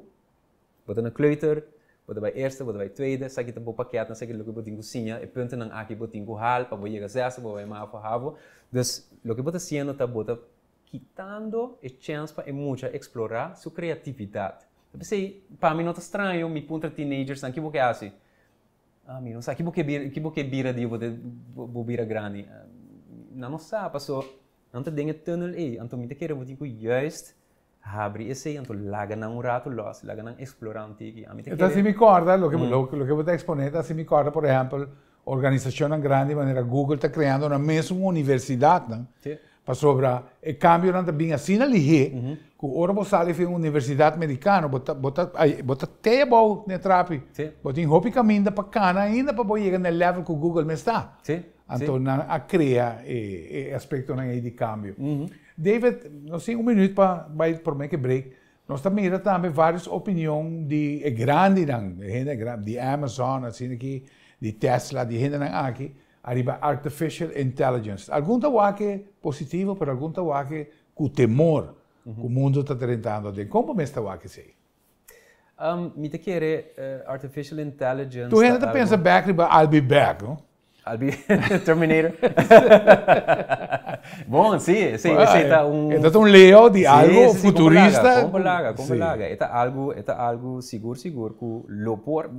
Speaker 2: Bo ta na kleuter, bo ta bai eerste, bo ta bai tweede, esaki ta bo pakket, esaki loke bo tin ku siña, e puntonan aki bo tin ku haal pa bo yega zesde, bo bai mavo, havo. Dus loke bo ta hasiendo ta bo ta kitando e chèns pa e mucha eksplorá su kreatividat. P'esei, pa mi no ta straño mi puntra teenagers, "Ki bo ke hasi?" "Ah, mi no sa." "Ki bo ke bira dia bo bira grandi?" "Nan no sa, paso nan ta den e tunnel ei." Anto mi ta kere bo tin ku juist habri esei, anto laga nan un ratu lòs, laga nan eksplorá un tiki. Ami ta
Speaker 1: Anto,
Speaker 2: kere
Speaker 1: si mi kòrda, loke bo ta eksponé, si mi kòrda, por ehèmpel, organisashonnan grandi manera Google ta kreando nan mes universidat, no? Pasobra e kambionan ta bin asina lihé, ku ora bo sali for di un universidat merikano, bo ta te abou na trapi. Bo tin hopi kaminda pa kana ainda pa bo yega na level ku Google mes ta. Anto nan a krea e aspektonan ei di kambio. David, nos tin un minüt pa bai promé ku break. Nos ta mira tambe vários opinion di e grandinan, hende grandi, di Amazon, asina aki, di Tesla, di hendenan aki, ariba artificial intelligence. Algun ta wak e positivo, pero algun ta wak e ku temor, ku mundu ta drentando aden. Kon bo mes ta wak esei?
Speaker 2: Mi ta kere artificial intelligence
Speaker 1: Tur hende ta pensa back riba "I'll be back", no?
Speaker 2: I'll be Terminator. Bon, si, ta un
Speaker 1: Ta un layout di algu futurista.
Speaker 2: Kon laga, kon laga. E ta algu sigur sigur ku lo por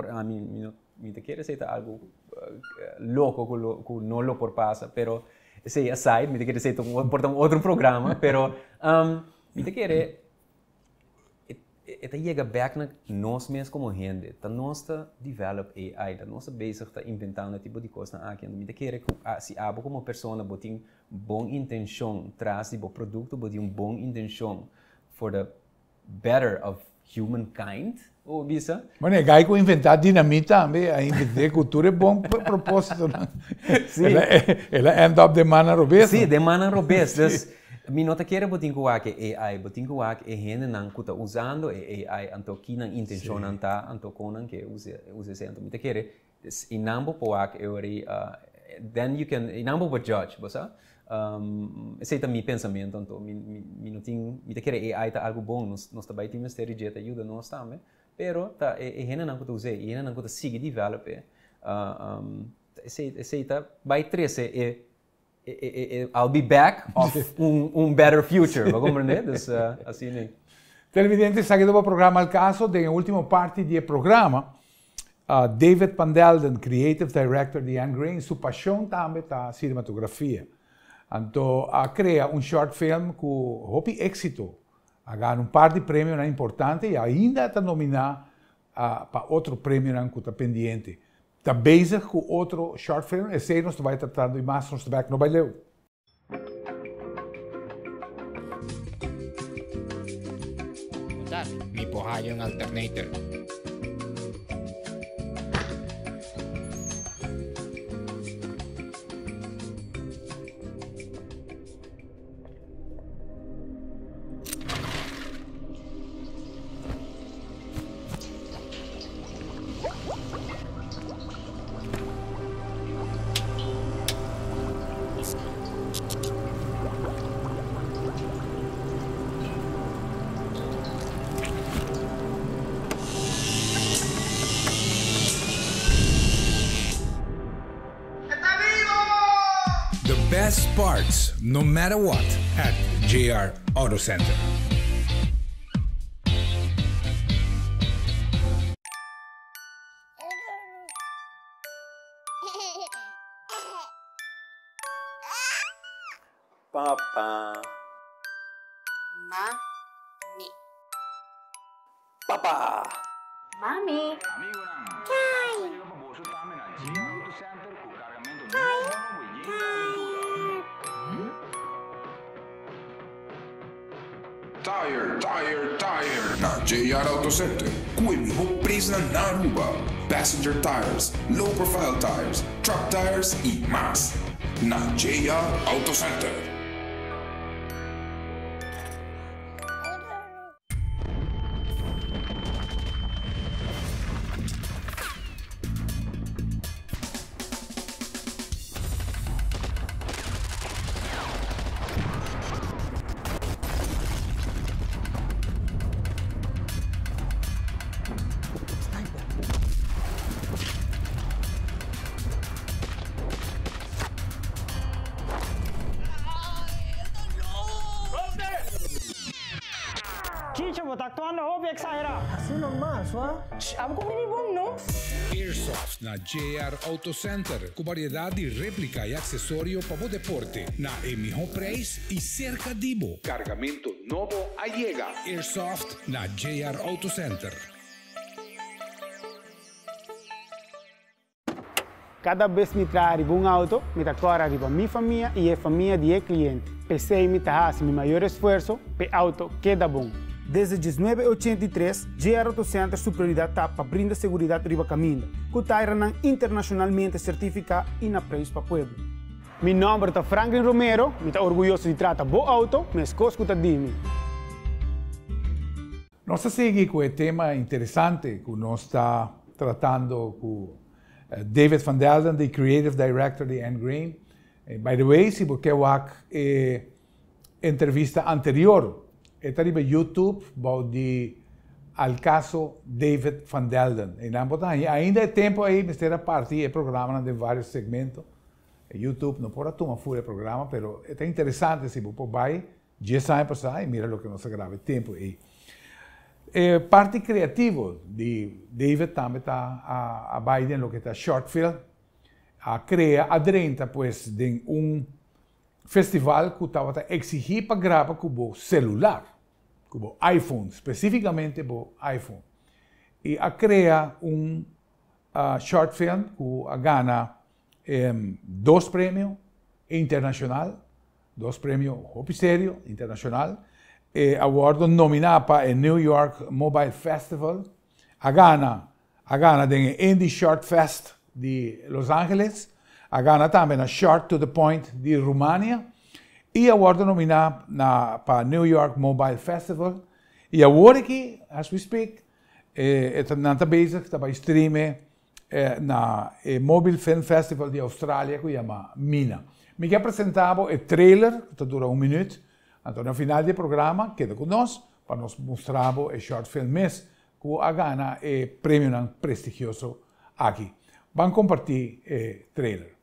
Speaker 2: ami mi ta kere ta algu loko ku no lo por pasa, pero esei aside, mi ta kere ta un, por ta un otro programa, pero mi ta kere E ta yega bek na nos mes komo hende. Ta nos ta develop AI, ta nos ta bezig ta inventando e tipo di kosnan aki. Anto mi ta kere ku si abo komo persona bo tin bon intenshon tras di bo produkto, bo tin un bon intenshon for the better of humankind, bo por bisa.
Speaker 1: Bueno, e gai ku inventá dinamit tambe a invent'é ku tur e bon propósitonan. El a end up den mannan robes.
Speaker 2: Sí, den mannan robes. Dus Mi no ta kere bo tin ku wak e AI, bo tin ku wak e hendenan ku ta usando e AI, anto ki nan intenshonnan ta, anto kon nan ke usa esei. Anto mi ta kere i nan bo por wak e ora ei, then you can, i nan bo por judge, bo sa. Esei ta mi pensamentu anto. Mi mi no tin, mi ta kere AI ta algu bon, nos nos ta bai tin mester di dje ta yuda nos tambe, pero ta e hendenan ku ta us'é, e hendenan ku ta sigui develop e, esei esei ta bai trese e I'll be back of un better future, bo comprende? Dus asina.
Speaker 1: Televidente, esaki ta bo programa Al Caso. Den e ultimo parti di e programa, David van Delden, Creative Director di Ann Green, su pasion tambe ta cinematografia. Anto a crea un short film cu hopi exito, a gana un par di premionan importante y ainda ta nomina pa otro premionan cu ta pendiente. Ta bezig cu otro short film, esey nos ta bay tratando y mas nos ta bay no bay leu.
Speaker 5: Mi por haya un alternator.
Speaker 6: The best parts, no matter what, at JR Auto Center.
Speaker 2: Papa.
Speaker 7: Mami.
Speaker 2: Papa.
Speaker 4: Mami.
Speaker 6: Tire, tire, tire na JR Auto Center cu e miho prijsnan na Aruba. Passenger tires, low profile tires, truck tires y mas. Na JR Auto Center.
Speaker 8: Chicho, bo ta actuando hopi exagera.
Speaker 9: Así normal, sua.
Speaker 8: Shh, abo cu bini bon, no?
Speaker 6: Airsoft na JR Auto Center cu variedad di replica y accesorio pa bo deporte na e miho prijs y cerca di bo. Cargamento nobo a yega. Airsoft na JR Auto Center.
Speaker 8: Kada bes mi traha riba un auto, mi ta kòrda riba mi famia i e famia di e kliente. P'esei mi ta hasi mi mayor esfuerso p'e auto keda bon. Desde diesnuebe ochenta i tres, JR Auto Center su prioridat ta pa brinda seguridat riba kaminda, ku tairanan internashonalmente sertifiká i na preis pa pueblo. Mi nòmber ta Franklin Romero, mi ta orguyoso di trata bo auto meskos ku ta di mi.
Speaker 1: Nos ta sigui cu e tema interesante cu nos ta tratando cu David van Delden, di Creative Director di Ann Green. By the way, si bo ke wak e entrevista anterior, e ta riba YouTube bou di Al Caso David van Delden. Einan bo ta haña. Ainda e tempo ei mester a parti e programanan den varios segmento. YouTube no por a tuma full e programa, pero e ta interesante si bo por bai Dies aña pasá i mira loke nos a graba e tempu ei. E parti kreativo di David tambe ta a bai den loke ta short film. A krea, a drenta pues den un festival ku tabata eksigí pa graba ku bo selular. Ku bo iPhone, spesífikamente bo iPhone. I a krea un short film ku a gana dos premio internashonal, dos premio hopi serio internashonal. E a wòrdu nominá pa e New York Mobile Festival, a gana a gana den e Indie Short Fest di Los Angeles, a gana tambe na Short to the Point di Rumania i a wòrdu nominá na pa New York Mobile Festival. I awor aki, as we speak, e ta nan ta bezig ta bai stream e na e Mobile Film Festival di Australia ku yama Mina. Mi ke a presentá bo e trailer ku ta dura un minüt, anto na final di e programa keda ku nos pa nos mustra bo e short film mes ku a gana e premionan prestigioso aki. Ban kompartí e trailer.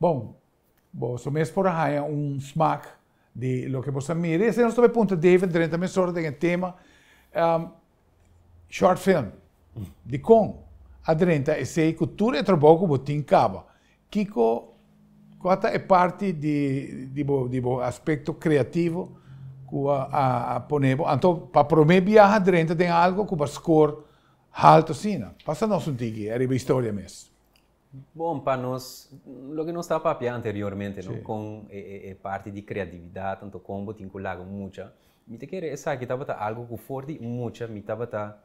Speaker 1: Bon, boso mes por a haña un smak di loke boso a mira. I esei nos ta bai puntra David drenta mesora den e tema short film. Dikon a drenta esei ku tur e trabou ku bo tin kaba? Kiko, kua ta e parti di di bo di bo aspekto kreativo ku a a pone bo? Anto pa promé biaha drenta den algo ku bo a skor haltu asina. Pasa nos un tiki ariba historia mes.
Speaker 2: Bon, pa nos, loke nos ta papia anteriormente, no, kon e e parti di kreatividat, anto kon bo tin ku laga un mucha. Mi ta kere esaki tabata algu ku for di un mucha mi tabata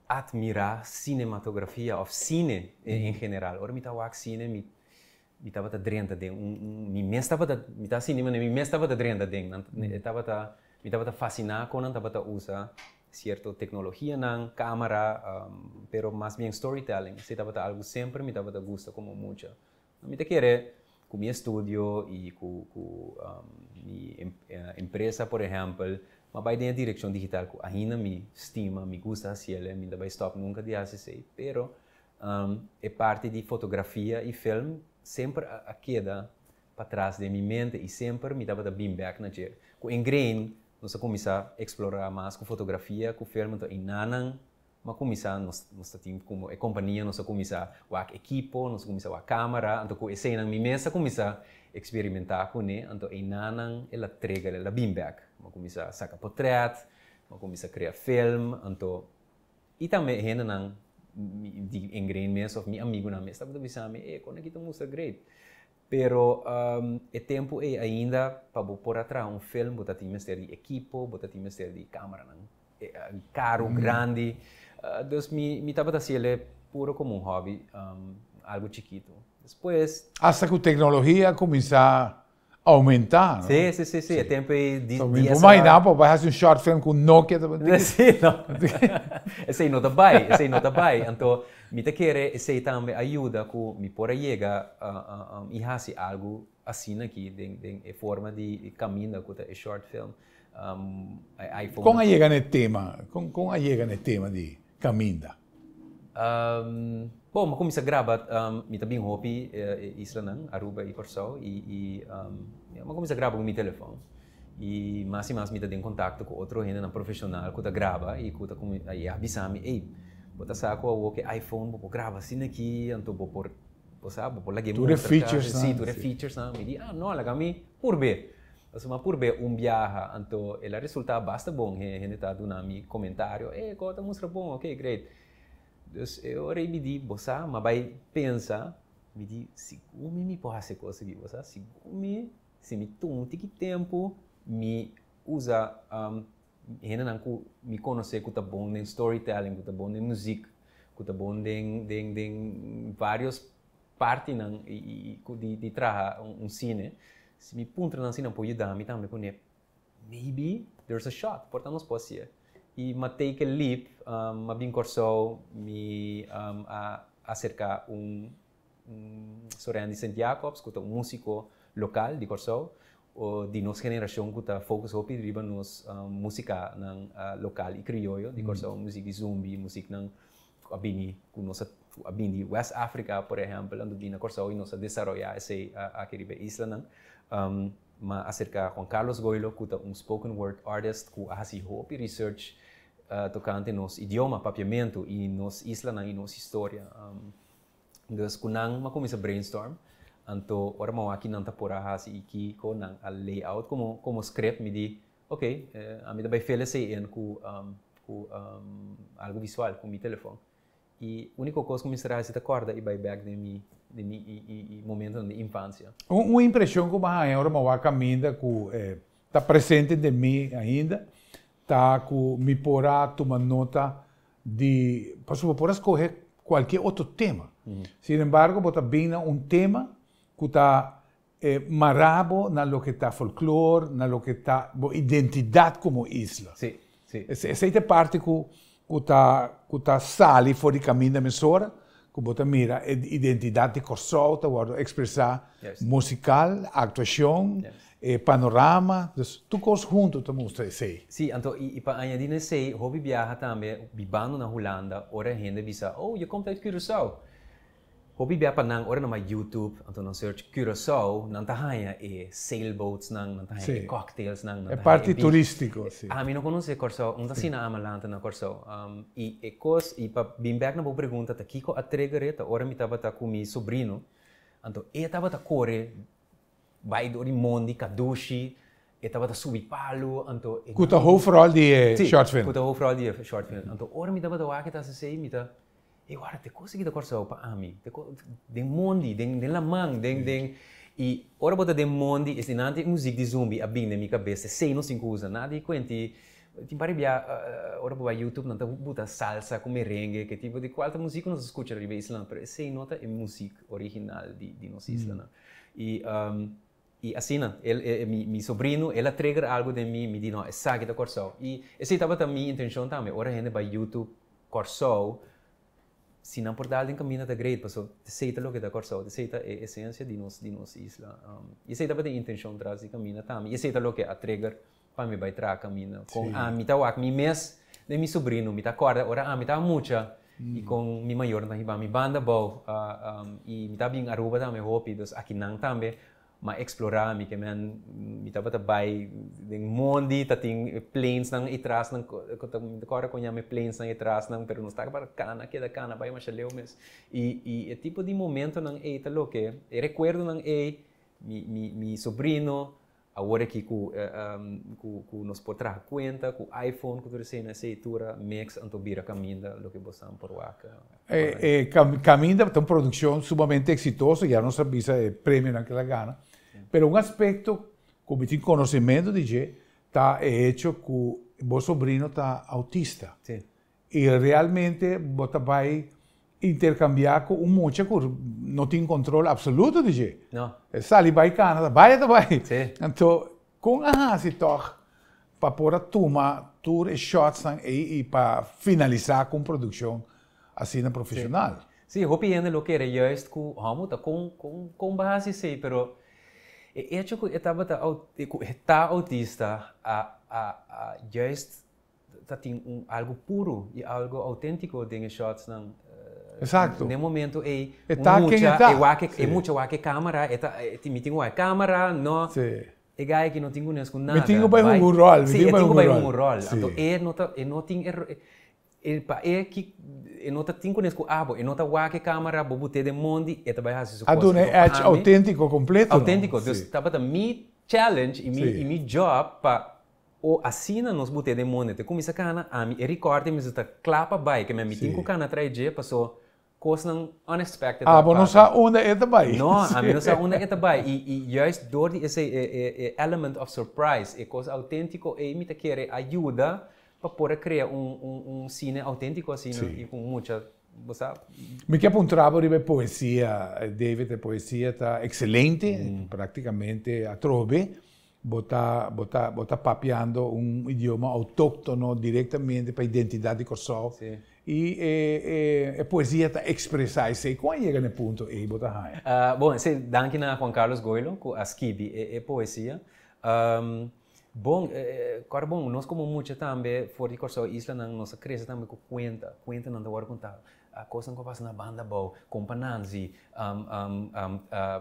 Speaker 2: admirá sinematografia òf sine en general. Ora mi ta wak sine mi mi tabata drenta den un un mi mes tabata mi ta sinti manera mi mes tabata drenta den nan e tabata mi tabata fasiná kon nan tabata usa sierto teknologianan, kamera, pero mas bien storytelling. Esei tabata algu semper mi tabata gusta komo mucha. Mi ta kere ku mi estudio i ku ku mi empresa por ehèmpel, mi a bai den e direkshon digital ku ainda mi stima, mi gusta hasiel e, mi no ta bai stòp nunka di hasi esei. Pero e parti di fotografia i film semper a keda patras den mi mente i semper mi tabata bin bèk na dje. Ku Ingrain nos a kuminsá eksplorá mas ku fotografia, ku film, anto einanan Mi a kuminsá, nos nos ta tin komo e kompania nos a kuminsá wak ekipo, nos a kuminsá wak kamera, anto ku eseinan mi mes a kuminsá eksperimentá kuné, anto einanan el a trigger, el a bin bèk. Mi a kuminsá saka potrèt, mi a kuminsá krea film, anto i tambe e hendenan di Ingrain mes òf mi amigunan mes tabata bisa mi, e kon aki ta mustra great. Pero e tempu ei ainda pa bo por a traha un film bo ta tin mester di ekipo, bo ta tin mester di kameranan Karu grandi. Dus mi mi tabata hasi el'e puro komo un hobby, algu chikitu. Despues.
Speaker 1: Asta ku teknologia a kuminsá oumentá, no?
Speaker 2: Sí, sí, sí, sí. E tempu ei di
Speaker 1: So mi por imaginá bo bai hasi un short film ku Nokia ta
Speaker 2: Sí, sí, no. Esei no ta bai, esei no ta bai. Anto mi ta kere esei tambe a yuda ku mi por a yega i hasi algu asina aki den den e forma di kaminda ku ta e short film.
Speaker 1: iPhone. Kon a yega na e tema? Kon kon a yega na e tema di Kaminda?
Speaker 2: Bon, mi a kuminsá graba, mi ta bin hopi e islanan, Aruba i Kòrsou, i i mi a kuminsá graba ku mi telefòn. I mas i mas mi ta den kontakto ku otro hendenan profeshonal ku ta graba i ku ta i a bisa mi, ey, bo ta sa ku awor ku e iPhone bo por graba asina aki, anto bo por, bo sa, bo por lag'é
Speaker 1: Tur e featuresnan.
Speaker 2: Sí, tur e featuresnan. Mi di, ah, no, laga mi purb'é. Pasobra mi a purb'é un biaha, anto el a resultá basta bon. He hende ta duna mi komentario, e kos ta mustra bon, ok, great. Dus e ora ei mi di, bo sa, mi a bai pensa, mi di, sigur mi mi por hasi e kos aki, bo sa, sigur mi, si mi tuma un tiki tempu, mi usa hendenan ku mi konosé ku ta bon den storytelling, ku ta bon den muzik, ku ta bon den den den vários partinan di di traha un sine, Si mi puntra nan si nan por yuda mi tambe kuné, maybe there's a shot, por ta nos por hasié. I m'a take a leap, m'a bin Kòrsou, mi a aserká un Sorendi Sint Jacobs, ku ta un músiko lokal di Kòrsou, di nos generashon ku ta focus hopi riba nos músikanan lokal i krioyo di Kòrsou, muzik di zumbi, musiknan ku a bini ku nos a ku a bini di West Afrika por ehèmpel, anto bini na Kòrsou i nos a desaroyá esei aki riba e islanan. M'a aserká Juan Carlos Goilo ku ta un spoken word artist ku a hasi hopi research tokante nos idioma, papiamentu, i nos islanan i nos historia. Dus ku nan m'a kuminsá brainstorm, anto ora m'a wak ki nan ta por a hasi i kiko nan a lay out komo komo script mi di, ok, ami ta bai fill esei in ku ku algu visual, ku mi telefòn. E úniko kos ku mi mester hasi ta kòrda i bai bèk den mi den mi i momentonan di infansia.
Speaker 1: Un impreshon ku mi a haña ora mi a wak kaminda ku ta presente den mi ainda ta ku mi por a tuma nota di pasobra bo por a skohe kualke otro tema. Sin embargo bo ta bin na un tema ku ta mará bo na loke ta folklor, na loke ta bo identidat komo isla.
Speaker 2: Sí, sí.
Speaker 1: Esei ta e parti ku ku ta ku ta sali for di kaminda mesora, ku bo ta mira e identidat di Kòrsou ta wòrdu ekspresá musikal, aktuashon, e panorama, dus tur kos huntu ta mustra esei.
Speaker 2: Sí, anto i pa añadí na esei, hopi biaha tambe bibando na Hulanda, ora hende bisa, oh, je komt uit Curaçao. Hopi bia pa nan ora nan bai YouTube anto nan search Curaçao nan ta haña e sailboats nan, nan ta haña e cocktails nan, nan ta haña e
Speaker 1: beach. E parti turistico, si.
Speaker 2: Ami no conoce Curaçao, un ta asina ama lanta na Curaçao. Y e cos, y pa bin bek na bo pregunta ta kico a trigger e ta ora mi tabata cu mi sobrino, anto e tabata core bai door di mondi, kadushi, e tabata subi palu, anto
Speaker 1: e. Cu ta hoofdrol di e short film.
Speaker 2: Si, cu ta hoofdrol di e short film. Anto ora mi tabata wak e ta haci esey mi ta. E wara te kos aki ta Kòrsou pa ami. Te kos den mondi, den den laman, den den i ora bo ta den mondi esei e muzik di zumbi a bin den mi kabes esei nos tin ku usa. Nada di kuenti tin par di bia ora bo bai youtube nan ta buta salsa ku merengue ke tipo di kual ta muzik ku nos ta skucha riba e islanan pero esei no ta e muzik original di di nos islanan. I I asina, el, e, mi, mi sobrino, el a trigger algo den mi, mi di no, esaki ta Kòrsou. I esei tabata mi intencion tambe, ora hende bai YouTube Kòrsou, si nan por dal den kaminda ta great, paso esei ta loke ta Kòrsou, esei ta e esencia di nos, di nos isla. I esei tabata e intencion tras di kaminda tambe, i esei ta loke a trigger pa mi bai traha kaminda. Kon ami ta wak mi mes den mi sobrino, mi ta kòrda ora ami tabata mucha, i kon mi mayornan ta hiba mi banda abou, i mi ta bin Aruba tambe hopi, dus akinan tambe m'a explorá, mi ke men mi tabata bai den mondi, ta tin plainsnan etrasnan, ku ta mi ta kòrda kon yama e plainsnan etrasnan, pero nos tabata kana, keda kana bai masha leu mes. I i e tipo di momentonan ei ta loke, e rekuerdonan ei, mi mi mi sobrino Awor aki ku ku nos por traha kuenta ku iPhone ku tur esei esei tur a mix anto bira kaminda loke bosan por wak.
Speaker 1: E kaminda ta un produkshon sumamente eksitoso ya nos a bisa e premionan ku el a gana pero un aspekto ku mi tin konosementu di dje ta e hecho ku bo sobrino ta autista. I realmente bo ta bai interkambiá ku un mucha ku no tin kontrol apsoluto di dje.
Speaker 2: No.
Speaker 1: E sali bai kana, ta bai e ta bai.
Speaker 2: Sí.
Speaker 1: Anto, kon a hasi tòg pa por a tuma tur e shotsnan ei i pa finalisá ku un produkshon asina profeshonal?
Speaker 2: Sí. Sí, hopi hende lo kere juist ku hòmber ta kon kon kon bo a hasi esei, pero e echo ku e tabata ku e ta autista a a a juist Ta tin un algo puro y algo autentico den e shotsnan.
Speaker 1: Exacto.
Speaker 2: Den momento ey,
Speaker 1: E ta ken e ta.
Speaker 2: E wak e mucha wak e camera, e ta, mi tin wak e camera, no.
Speaker 1: Sí.
Speaker 2: E guy aki no tin cu nes cu nada.
Speaker 1: Mi tin cu bay hunga un rol.
Speaker 2: Sí, e tin cu bay hunga un rol. Anto e no ta, e no tin e, pa e ki, e no ta tin cu nes cu abo, e no ta wak e camera, bo bute den mondi, e ta bay haci su
Speaker 1: cos. A duna e edge autentico completo.
Speaker 2: Autentico, dus tabata mi challenge y mi, y mi job pa O asina nos but'é den monde te kuminsá kana, ami e rikòrdi mi ta kla pa bai, ke mi tin ku kana trai dje paso kosnan unexpected
Speaker 1: ta Abo no sa unda e ta bai.
Speaker 2: No, ami no sa unda e ta bai. I i juist dor di esei e e e element of surprise, e kos autentiko ei mi ta kere a yuda pa por a krea un un un sine autentiko asina i ku mucha, bo sa.
Speaker 1: Mi ke puntra bo riba e poesia, David, e poesia ta excelente, praktikamente atrobe. Bo ta bo ta bo ta papiando un idioma outóktono direktamente pa identidat di Kòrsou. I e e e poesia ta ekspresá esei. Kon a yega na e punto ei bo ta haña?
Speaker 2: Bon, si, danki na Juan Carlos Goilo ku a skibi e e poesia. Bon, kòrda bon, nos komo mucha tambe for di Kòrsou islanan nos a krese tambe ku kuenta. Kuentanan ta wòrdu kontá. Kosnan ku a pasa na banda abou, Kompa Nanzi,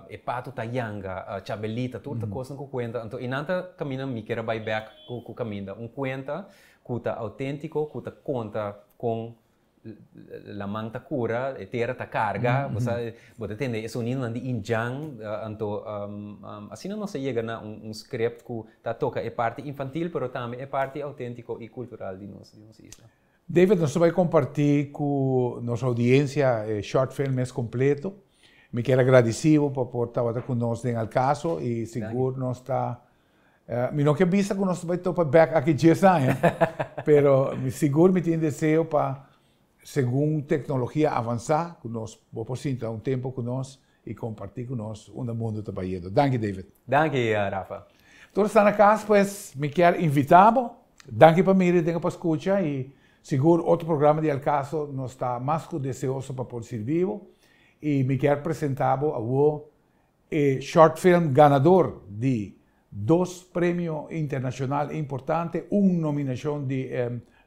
Speaker 2: e pato ta yanga, Chabelita, tur ta kosnan ku kuenta. Anto einan ta kaminda mi kier a bai bèk ku kaminda. Un kuenta ku ta outéntiko, ku ta konta kon laman ta kura, e tera ta karga, bo sa, bo ta tende e sonidonan di indjan. Anto asina nos a yega na un script ku ta toka e parti infantil, pero tambe e parti outéntiko i kultural di nos isla.
Speaker 1: David, nos ta bai comparti cu nos audiencia e short film mes completo. Mi kier a gradici bo pa por tabata cu nos den Al Caso y sigur nos ta, mi no kier bisa cu nos ta bai topa bek aki dies aña, pero sigur mi tin deseo pa segun tecnologia avansa cu nos bo por sinta un tempo cu nos y comparti cu nos unda mundo ta bayendo. Danki David.
Speaker 2: Danki Rafa.
Speaker 1: Tur esnan na cas pues mi kier invita bo. Danki pa mira y tenga pa scucha y sigur otro programa di Al Caso nos ta mas cu deseoso pa por sirbi bo y mi kier presenta bo awo e short film ganador di dos premio internacional importante, un nominacion di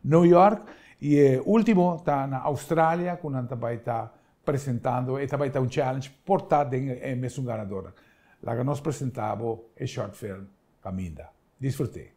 Speaker 1: New York y e ultimo ta na Australia cu nan ta bay ta presentando e ta bay ta un challenge por ta den e mesun ganadornan. Laga nos presenta bo e short film Caminda. Disfrut'é.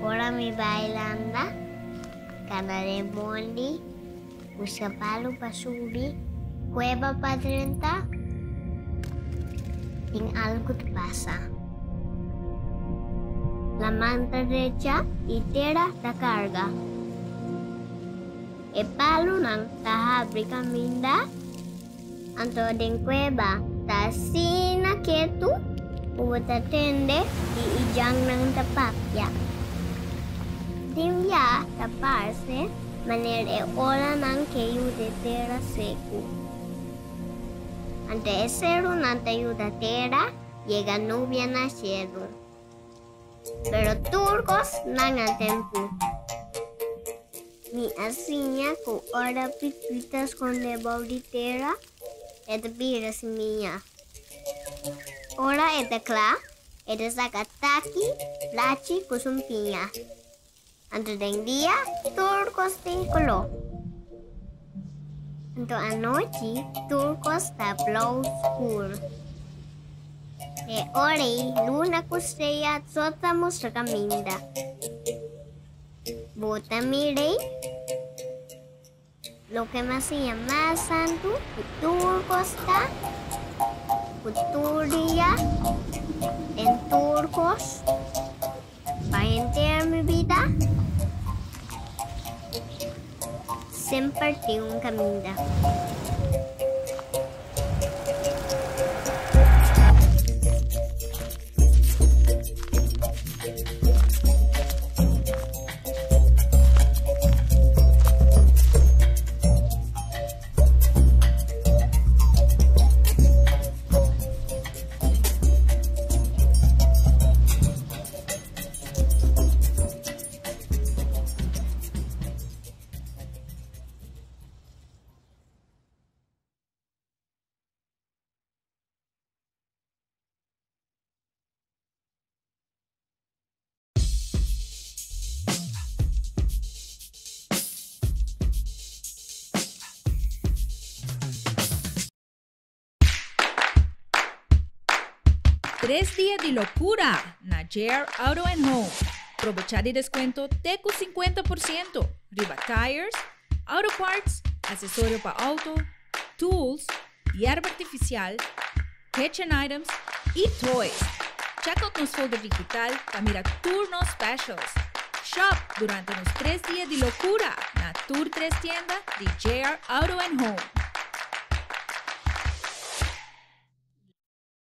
Speaker 7: Ora mi bai landa, kana den mondi, buska palu pa subi, kueba pa drenta, tin algu ta pasa. Laman ta drecha i tera ta karga. E palunan ta habri kaminda, anto den kueba ta asina ketu ku bo ta tende di e djangnan ta papia. Tin bia ta parse manera e olanan ke yuda e tera seku. Anto e serunan ta yuda tera yega nubia na shelu. Pero tur kos nan a tempu. Mi a siña ku ora pipi ta skonde bou di tera, e ta bira simia. Ora e ta kla, e ta saka taki, blachi ku sumpiña. Anto den dia tur kos tin koló. Anto anochi tur kos ta blou skur. E ora ei luna ku strea so ta mustra kaminda. Bo ta mira ei? Loke mi a siña mas santu ku tur kos ta, ku tur dia, den tur kos, pa henter mi bida, semper tin un kaminda.
Speaker 9: 3 dia di locura na JR Auto and Home. Aprovecha di descuento te cu 50%. Riba tires, auto parts, accesorio pa auto, tools, yerba artificial, kitchen items y toys. Check out nos folder digital pa mira tur nos specials. Shop durante nos 3 dia di locura na tur tres tienda di JR Auto and Home.